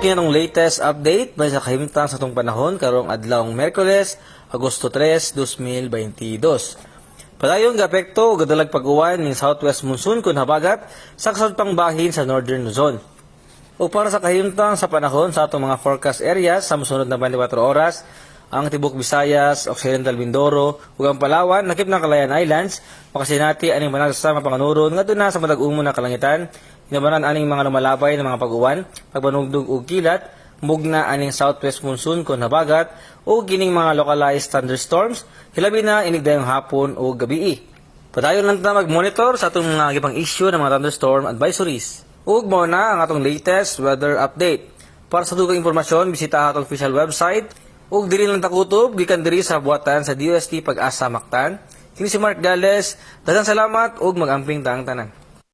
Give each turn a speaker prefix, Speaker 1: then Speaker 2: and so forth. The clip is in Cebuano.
Speaker 1: Kini atong latest update ba sa kahimtang sa atong panahon karong adlawng Miyerkules, Agosto 3, 2022. Padayon gaapekto ug gadalag pag-uwan ning southwest monsoon kun habagat sa kasadpang bahin sa Northern Luzon. O para sa kahimtang sa panahon sa atong mga forecast areas sa mosunod na 24 oras, ang tibok Visayas, Occidental Mindoro ug ang Palawan nakip ng Calayan Islands makasinati aning panagsa mga panganuron ngadto na sa matag-umon na kalangitan. Hinabanan aning mga lumalabay ng mga pag-uwan, pagpanugdog ug kilat, mugna aning southwest monsoon kon habagat ug kining mga localized thunderstorms hilabi na inig dayong hapon ug gabii. Padayon lang ta mag-monitor sa atong mga gipang issue ng mga thunderstorm advisories. Ug mao na ang atong latest weather update. Para sa dugang impormasyon, bisita atong official website ug diri lang ta kutob gikan diri sa buhatan sa DOST PAGASA Mactan. Kini si Mark Gales, daghang salamat ug mag-amping tang tanan.